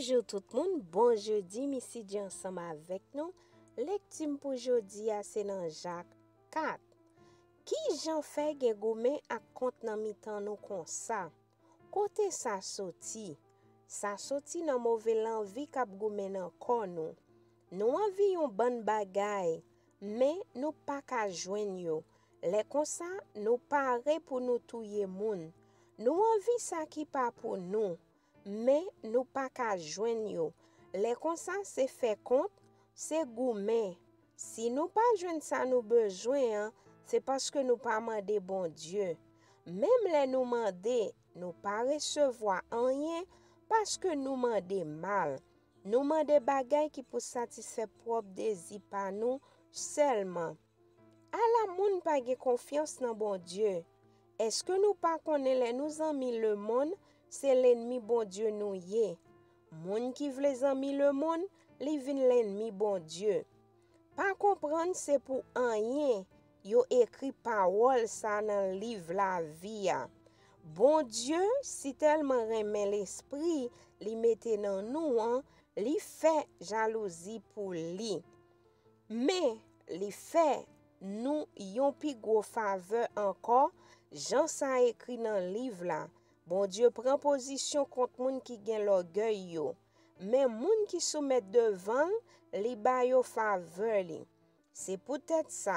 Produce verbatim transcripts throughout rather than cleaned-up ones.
Bonjou tout moun, bon jedi, Missy Djee ansanm avèk nou. Lekti m pou jodi a se nan Jak kat. Ki jan fè gen goumen ak kont nan mitan nou konsa? Kote sa soti? Sa soti nan move lanvi k ap goumen nan kò nou. Nou anvi yon bann bagay, men nou pa ka jwenn yo. Lè konsa, nou pare pou nou touye moun. Nou anvi sa ki pa pou nou, men nou pa ka jwenn yo. Lè konsa, se fè kont, se goumen. Si nou pa jwenn sa nou bezwen an, se paske nou pa mande Bondye. Menm lè nou mande, nou pa resevwa anyen paske nou mande mal. Nou mande bagay ki pou satisfè pwòp dezi pa nou sèlman. Ala moun pa gen konfyans nan Bondye! Èske nou pa konnen lè nou zanmi lemonn, se lènmi Bondye nou ye? Moun ki vle zanmi lemonn, li vin lènmi Bondye. Pa konprann se pou anyen yo ekri pawòl sa nan liv lavi a. Bondye si tèlman renmen lespri li mete nan nou an, li fè jalouzi pou li. Men, li fè nou yon pi gwo favè ankò, jan sa ekri nan liv la, Bondye pran pozisyon kont moun ki gen lògèy yo, men moun ki soumèt devan l, li ba yo favè li. Se poutèt sa,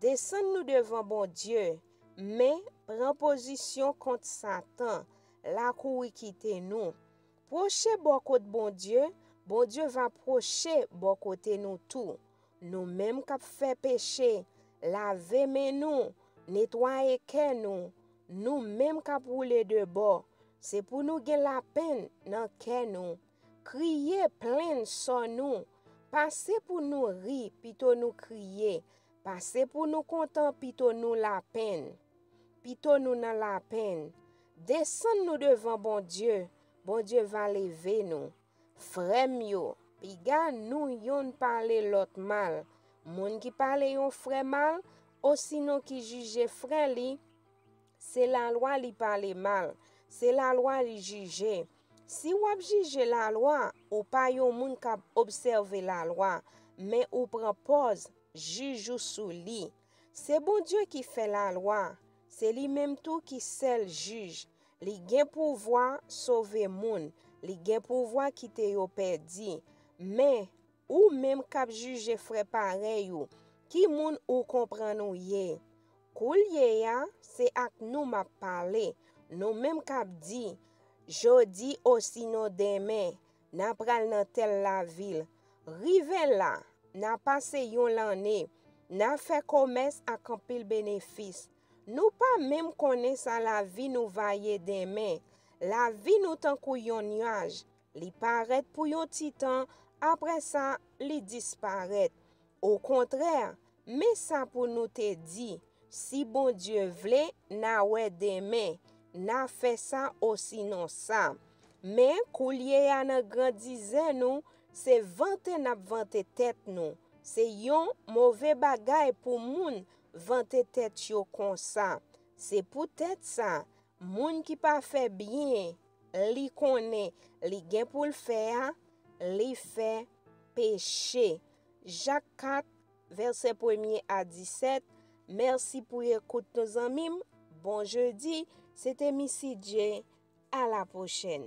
desann nou devan Bondye, men pran pozisyon kont Satan, lakouri kite nou. Pwoche bò kot Bondye, Bondye va pwoche bò kote nou tou. Nou menm k ap fè peche, lave men nou, netwaye kè nou. Nou menm k ap woule de bò, se pou nou gen lapenn nan kè nou. Kriye plenn sò nou. Pase pou nou ri pito nou kriye. Pase pou nou kontan pito nou lapenn. Pito nou nan lapenn. Desann nou devan Bondye. Bondye va leve nou. Frè m yo, piga nou yonn pale lòt mal. Moun ki pale yon frè mal, osinon ki jije frè li, se lalwa li pale mal, se lalwa li jije. Si w ap jije lalwa, ou pa yon moun k ap obsève lalwa, men ou pran pòz jij ou sou li. Se Bondye ki fè lalwa, se li menm tou ki sèl jij. Li gen pouvwa sove moun, li gen pouvwa kite yo pèdi. Men, ou menm k ap jije frè parèy ou, ki moun ou konprann ou ye? Koulye a, se ak nou m ap pale, nou menm k ap di, jodi osinon denmen, n a pral nan tèl lavil. Rive la, n a pase yon lanne, n a fè komès ak anpil benefis. Nou pa menm konnen sa lavi nou va ye denmen. Lavi nou tankou yon nyaj. Li parèt pou yon ti tan, apre sa, li disparèt. Okontrè, men sa pou nou te di, si Bondye vle, n a wè denmen, n a fè sa osinon sa. Men, koulye a nan grandizè nou, se vante n ap vante tèt nou. Se yon move bagay pou moun vante tèt yo konsa. Se poutèt sa, moun ki pa fè byen, li konnen li gen pou l fè a, li fè peche. Jak kat, vèsè premye a disèt. Mèsi pou ekout nou, zanmi m. Bon jedi, se te Missy Djee. A la pwochèn.